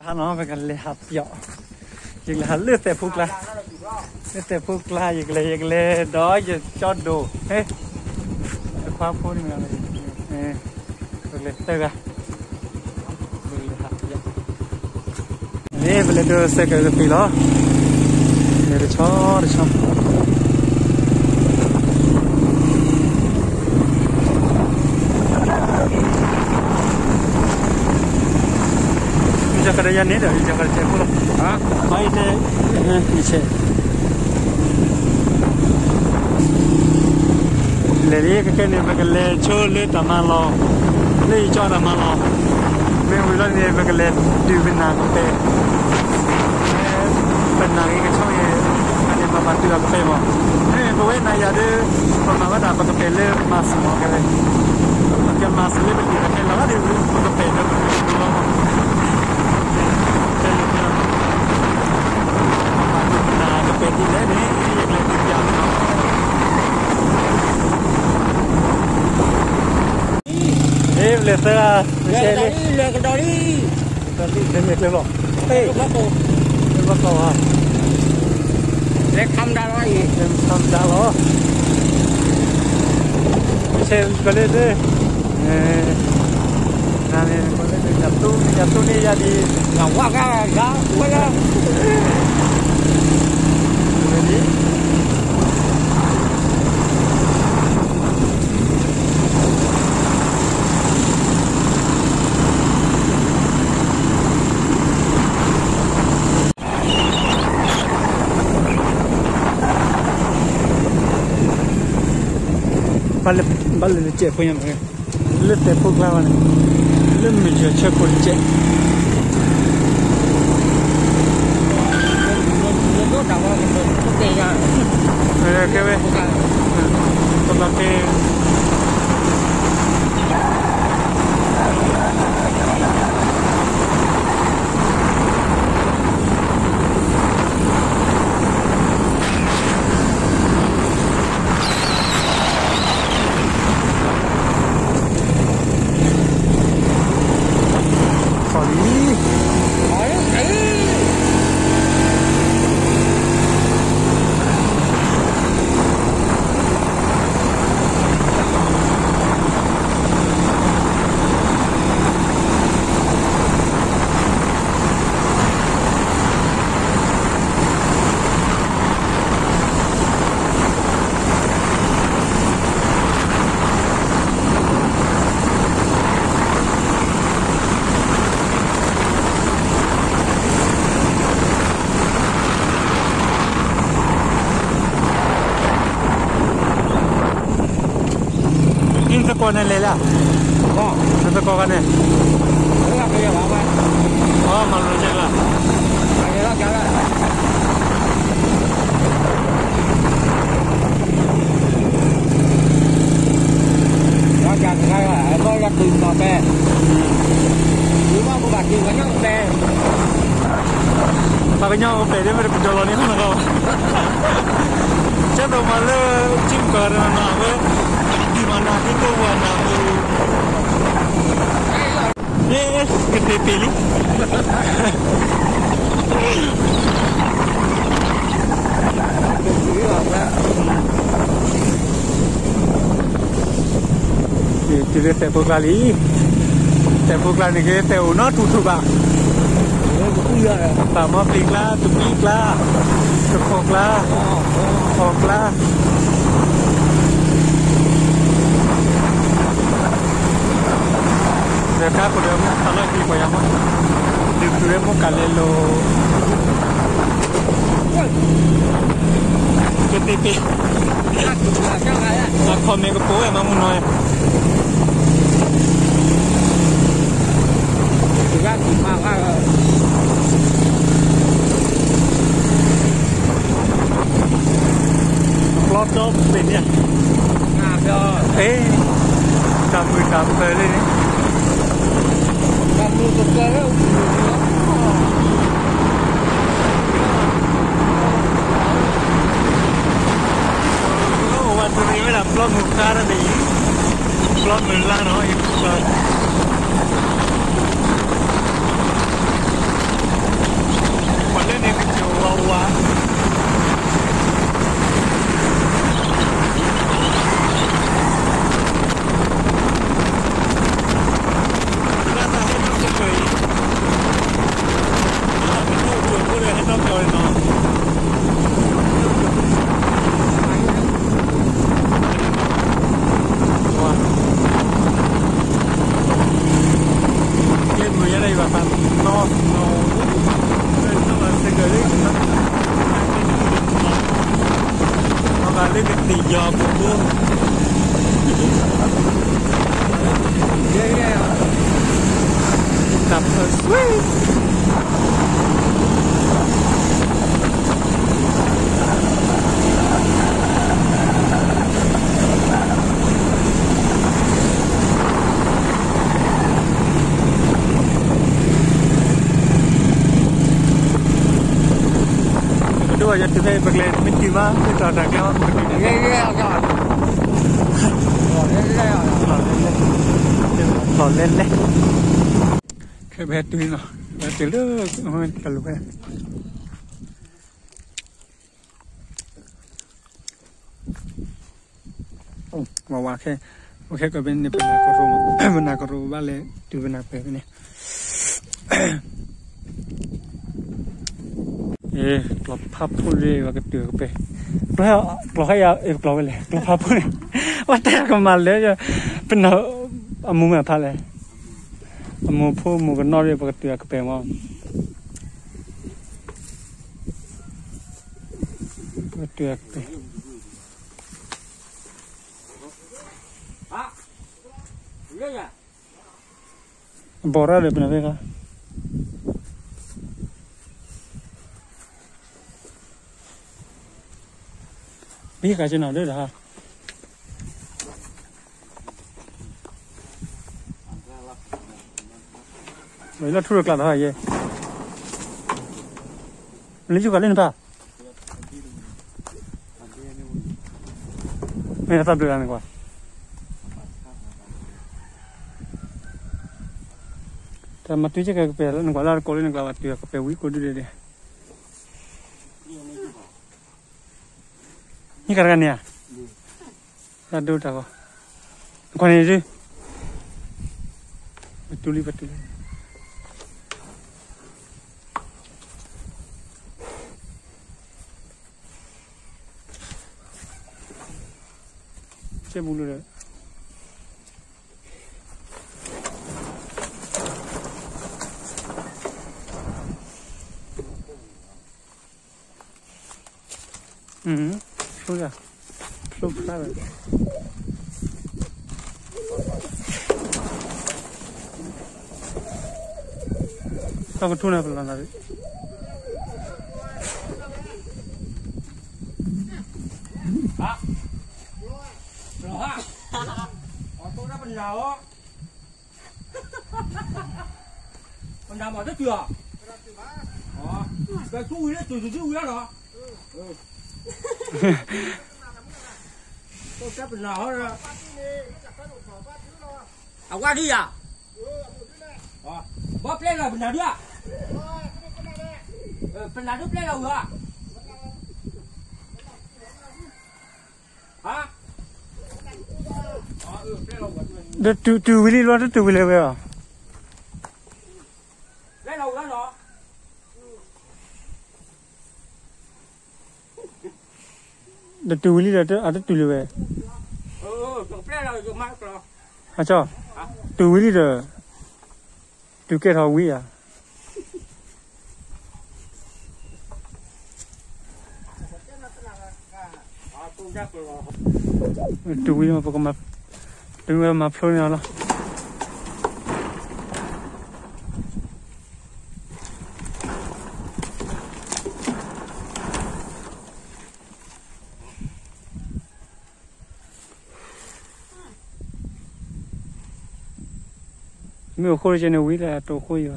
ဟါနီၤ ပကလဲၤဟးပၠီၣ်, ယကလဲၤဟးလၢသဲးဖိကျါ, လၢသဲးဖိကျါ ယကလဲၤ ယကလဲၤဒီးယကၠီဒိၣ်, ဟဲ, ယခွါဖိန့ၣ်, ပကလဲၤသၢဂၤ, ပကလဲၤဟးပၠီၣ်, န့ၣ် ပလဲၤဒိးစဲးကၢးကသံၣ်လီၤ, လဲၤတဆီတဆီ ယကဒီးယၤန့ၣ်ဒီး ယကဒီးတဲဖိလီၤ, ဘၣ်ယတဲ, ယဆဲး, လဲၤလံ ခဲကဲန့ၣ် ပကလဲၤဆိလၢတၢ်မၤလီၢ်, လၢယကၠီတၢ်မၤလီၢ်, မ့ၢ်ဝံၤလီၤန့ၣ် ပကလဲၤဒုးပနၢ်ကပဲၢ် ပနၢ်ဂ့ၤကဆီအံၤ, အန့ၣ်မၤဘၣ်တုၤအကပဲၢ်မး, မ့ၢ်ပဝဲနၤယၤဒီး, ပမၤဝဲဒၣ်ပကပဲၢ်လၢမၤစၢၤမးကဲဝဲ, ပကမၤစၢၤလၢပလံၤတခဲလီၤဒီး ပကပဲၢ်လၢပကပဲၢ်လီၤမး, ပမၤတုၤပနၢ်ကပဲၢ်ဒ်လဲၣ်န့ၣ် ယကလဲၤဒုးပျးလီၤ. ဟ့ၣ် ပလဲၤသၢဂၤ, လဲၤကဒီးလံ, လဲၤမ့ၢ်ကျဲလီၤ, ဟ့ၣ်, လဲၤဘၣ်ကီၢ်ဧါ, လဲၤခါမဒါလီၤအံၤ, လဲၤခါမဒါလီၤ, ဆဲးကလၢလၢ, နၤန့ၣ် ကလၢလၢ ယၤသူန့ၢ် ယၤသူန့ၢ်ယၤဒံး, ယၤဝါကါဂၤဝဲလၢ ဘၣ်လၢ ဘၣ်လၢလၢကဲးဖိညါမး, လၢသဲးဖိကျါဘၣ်န့ၣ်, လၢမုၢ်ယီၤဆၢခိၣ်တကဲး, ကဲဝဲ, ပဘၣ်ကဲ ခီၣ်လံ, နသကိးန့ၣ်လဲၤလၢ, နသကိးဂၤန့ၣ်, အမၤလိာ်ကဲလၢ လၢကတုၤမးပဲ, ပှၤကညီအိၣ်ပဲာ်ဒ်မ့ၢ်တကတီၤလီၤန့ၣ် နဂီၢ်, ကဲသိးမၤလၢ ကၠံကီၤတနီၤနီၤ အဝဲ ဒုးမၤနၤဒ်သိးဝဲနၤပူၤ, ကသ့ပ့ၤလံ. တုၤလၢသဲးဖိကျါလံ, သဲးဖိကျါန့ၣ်က့ သဲးအိၣ်နီတထူၣ်ဘၣ်, တၢ်မီပျံၤကျါ, တပံၤကျါ, တခီၣ်ကျါ, ခီၣ်ကျါ, ဒီးကါခိၣ်ဒီးမူကါလီၤက့ၤပှၤယၤမး, ဒုးဖုးဝဲမူကါလဲၤလိၤ ကသ့ပ့ၤ, အခီၣ်မ့ၢ်ကပိာ်ဝဲမၤမူနီၤ, ပျီတီပ့ၤန့ၣ်, အ့, တၢ်မုာ်တၢ်ပၢၤလံန့ၣ် အိၣ်ဝဲတရံးဝဲဒၣ်ပျီမုၢ်ဃါတဘ့ၣ်အံၤ, ပျီမုၢ်လါနီၤ, အံၤပျီ, လၢကသ့ၣ်ယီၤပူၤ တၢ်ဖၢဆွံ ပကဒိယၤတုၤဖဲပကျဲမ့ၢ်တုၤမး သ့ၣ်တီၤတၢ်ကျဲမး ပကတုၤန့ၣ် လီၤလဲၣ်လဲၣ် ခဲပဟဲတုၤနီၤ ပဟဲတုၤလၢ တၢ်လူၤဖဲ ဝးဝးခဲ ဝဲခဲကီၢ်ဖဲန့ၣ် ပနၢ်ကရိ ပနၢ်ကရိဘၣ်လဲၤတုၤပနၢ်ပၢၢ်ဖဲန့ၣ် ကျီၢ်ဖးဖိလၢပကတုၤကပဲၢ် ကျီၢ်ဟဲယၤ ကျီၢ်ဝဲလဲၣ် ကျီၢ်ဖးဖိန့ၣ် ဝဲတဲကမၤလၢ ပနၢ် အမူမဲာ်ဖးလဲၣ် အမိၢ်ဖိမိၢ်ကနီၣ်ဒီး ပကတုၤအကပဲၢ်မး ပကတုၤအကပဲၢ် အဘီၣ်ရၣ်ဒီးပနၢ်ဖဲခါ မ့ၢ်ကးက့ၤနီၤဒၣ်ဟါ လၢထူရကျးဒီးဟါယဲ လၢယုၢ်ကးလၢနဖး မ့ၢ်သးဘျုးလၢနကွၢ် တၢ်မၤတုၤကဲကပဲၢ် နကွၢ်လၢတကိးလၢနကွၢ်ဘၣ်တုၤကပဲၢ်ဝံၤကိးဒုဒဲဒဲ ဟံးကၤတဂၤန့ၣ်ဧါ တၢ်ဒိတၢ်ဂီၤ နကွၢ်န့ၣ်ဒု ပတူၢ်လံ ပတူၢ်လံ ကဲဘူးလၢ ဖျိယၤ ဖျိဖျါဝဲ တၢ်ကထူၣ်န့ၣ်ပလီၢ်နၤ ပနၢ်အီၤ ပနၢ်မၤတတုၤအီၤ ပသူဝံၤလၢတုၤတုၤဝံၤလီၤနီၤ ပနၢ်အီၤ အဝါဒုယၤ ဘီပျဲလီၤပနၢ်ဒုဧါ ပနၢ်ဒုပျဲလီၤဝံၤဧါ ဒီးတုၤဝံၤလံလီၤ တတုၤဝံၤလၢၤဝဲလီၤ ဒီးတုၤဝံၤလံဒီး အတတုၤလၢၤဝဲ အကၠီ တုၤဝံၤလံဒီး တုၤကဲထီၣ်ဝံၤဧါ တုၤဝံၤ ပကမၤ တုၤဝဲမၤဖျိန့ၢ်အီၤလီၤ မ့ၢ်အိၣ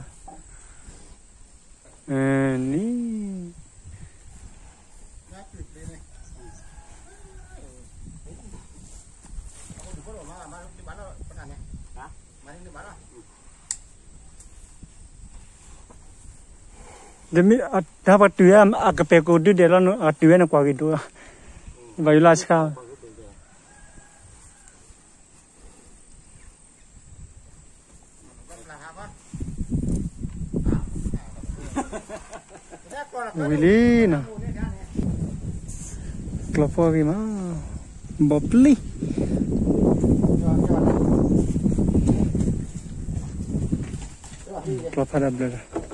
်ဃိတကဲန့ၣ်ဝံၤလၢအတိၢ်ဃိယံၤဘၣ် နံၤ တၢ်ပတုၤအကပဲၢ်ကိးဒုဒဲးလီၤ အတုၤဝဲနကွၢ်ဂ့ၤဒိၣ်လီၤ ဘၣ်ယိၣ်လၢဆှါ ဝံၤလံနီၤ ကျီၢ်ဖီဂ့ၤမး ဘီပျံၤ ကျီၢ်ဖးဒၣ်ဘျၢလီၤ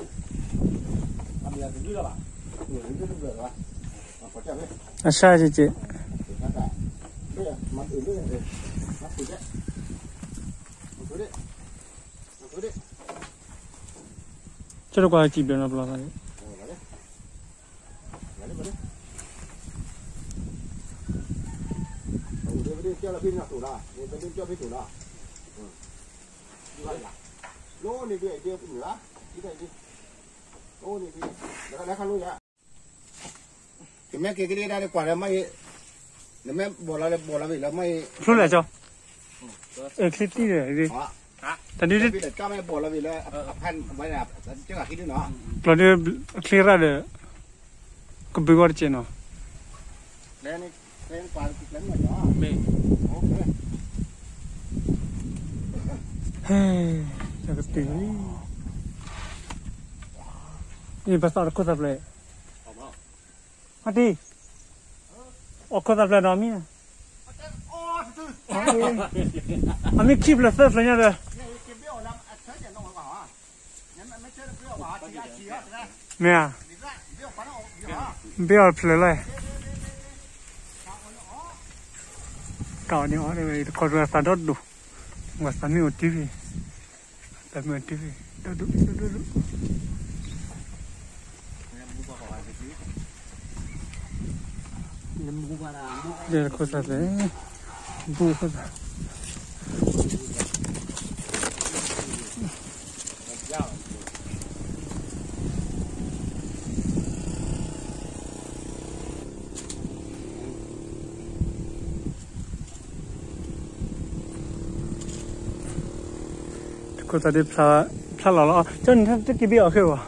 အဆၣ်က့က့, ကၠီတကွၢ်စံးဘျုးနီတဘျီဘၣ်. ကမ့ၢ်က့ၤကလံၤဒၣ်န့ၣ်ကွၢ်လၢမ့ၢ်အံၤ, နမ့ၢ်ဘီၣ်လီၤလၢဘီၣ်လီၤဝံၤလၢမ့ၢ်အံၤ, ဖျိလဲၣ်ကၠီ, ချ့တံၢ်ဒီး, တၢ်ဒ်, ဘီၣ်လီၤဝံၤလၢ, ကျီၢ်ဒ်, ချ့ရၣ်ဒီး, ကဘုးဂီၢ်တကဲးနီၤ, ဟဲ, တကတ့ၢ်လံ, အံၤပသးတခိၣ်သးဖျၢၣ်, အတံၢ်, အခိၣ်သးဖျၢၣ်နီၤမံၤ, အမ့ၢ်ခံဖျၢၣ်သၢဖျၢၣ်ညါဒီး, မ့ၢ်ဧါ, ဘ့ၣ်အီၤတဖျၢၣ်လီၤ, တၢ်အီၣ်န့ၣ်အီၣ်, တခီပၤသးဒီဒူၣ်, ပှၤသးမ့ၢ်အိၣ်တံၢ်ဖံ, သးမ့ၢ်အိၣ်တံၢ်ဖံ, ဒီဒူၣ်, ဒီခိၣ်သးဖျၢၣ်, ဘူၣ်ခိၣ်သး တခိၣ်သးဒ်ဖျါလီၤလီၤ, ကၠီန့ၣ်တက့ၤဘ့ၣ်အီၤခဲဘၣ်,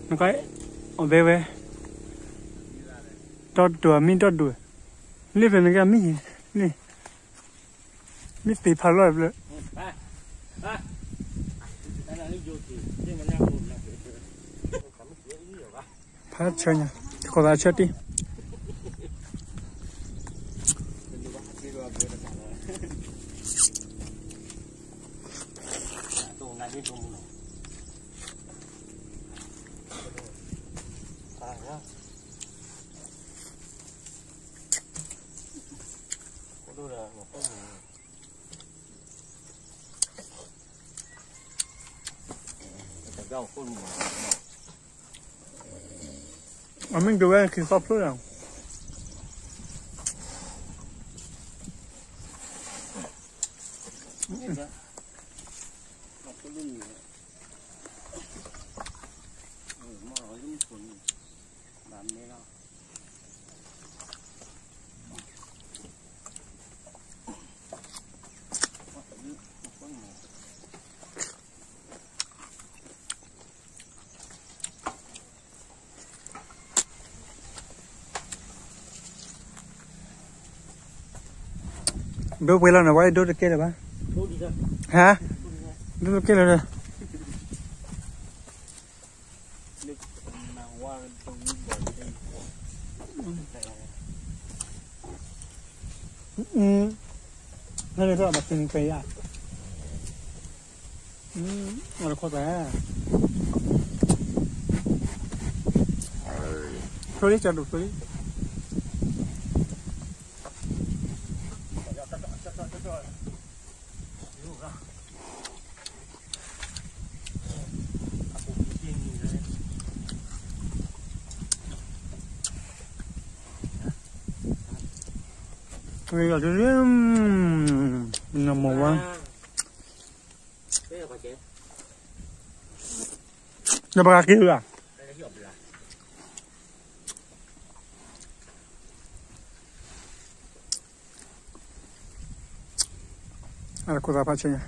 နကွၢ်, အီၣ်ဘဲဝဲ, ဒီဒူၣ်မ့ၢ်ဒီဒူၣ်, လ့ဖျၢၣ်န့ၣ်ကမ့ၢ်, လ့, မ့ၢ်သ့ၣ်ဖးလီၤဖျၢၣ် ဖးဆၢညါ, တခိၣ်သးဆၢတံၢ်, အမ့ၢ်ဒိးဝဲခံသီဖျိလီၤ. ဒိၣ်ပှဲၤလီၤန့ၣ် ဝဲဒိၣ်တကဲလၢၤဘၣ်, ဟါ, ဒိၣ်တကဲလၢၤဒီး နထီၣ်ဘၣ်သ့ၣ်နပယါ, အတခိၣ်သး, ဖျိလံ ကၠီဒိၣ်ဖျိလံ. ဝဲ number one. နပှၤက့ၤလၢ အတခိၣ်သးဖးဆၢညါ.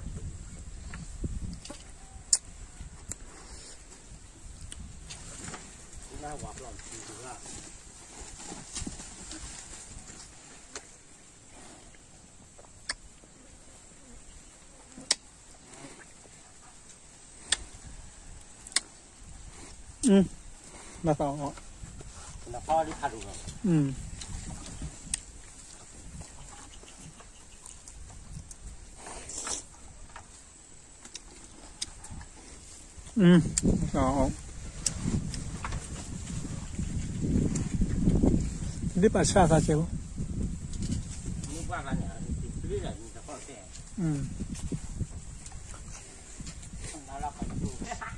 ဒ်ပာ်ဆၣ်သးကဲးဖ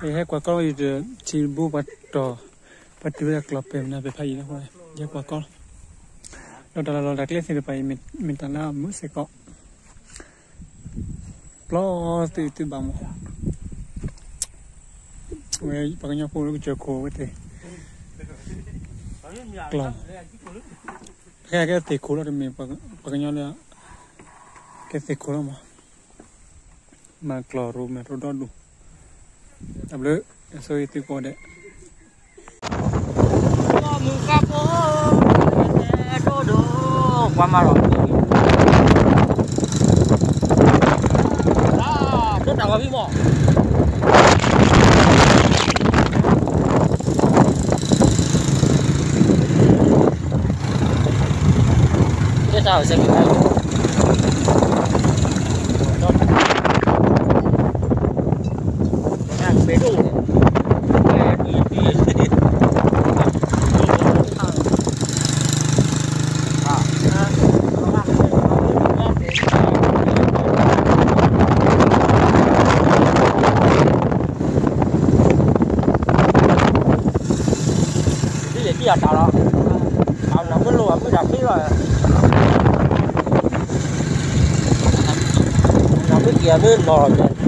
ိ, ယဟဲကွၢ်ကီၢ်အံၤဒီး ထံဘိပှၤတီၤ, ပှၤတုၤဝဲဒၣ်ကျီၢ်ပဲာ်မနုၤပဲာ်ဖးယံာ်လီၤ, ယဟဲကွၢ်ကီၢ်လီၤ. ဒီးတၢ်လီၢ်လီၤတၢ်ကျဲသ့ၣ်တဖၣ်အံၤ မ့ၢ်တၢ်လၢအမုာ်စ့ၢ်ကီး, ပျီသုးသုးဘၣ်မး, ဝဲပှၤကညီဖိလၢကစၢၢ်ခိၣ်ဝဲသ့ၣ်, ကျီၢ်, ခဲကဲသ့ၣ်ခိၣ်လီၤ, တမ့ၢ်ပှၤကညီလၢ ကဲသ့ၣ်ခိၣ်လီၤမး, မၤကျီၢ်ရိၣ်မဲာ်ရိၣ်ဒီဒူၣ်, တၢ်ဘျုး, ဆိၣ်ဂ့ၤသုကိးဂၤဒဲး မုၢ်ကါဖိ, ဒိၣ်ဒိၣ်, ပှၤမၤလီၤ, ဒိၣ်တၢ်ဂီၤမံမီၢ်, ဒိၣ်တၢ်ဂီၤစဲးက့ၤ, ဒ်လဲၣ်ဒ်အတၢ်လီၤ, အနီၢ်မ့ၢ်လိာ်အမ့ၢ်တၢ်ခံလီၤ, အနီၢ်မ့ၢ်က့ၤအမ့ၢ်နီၢ်လီၤ,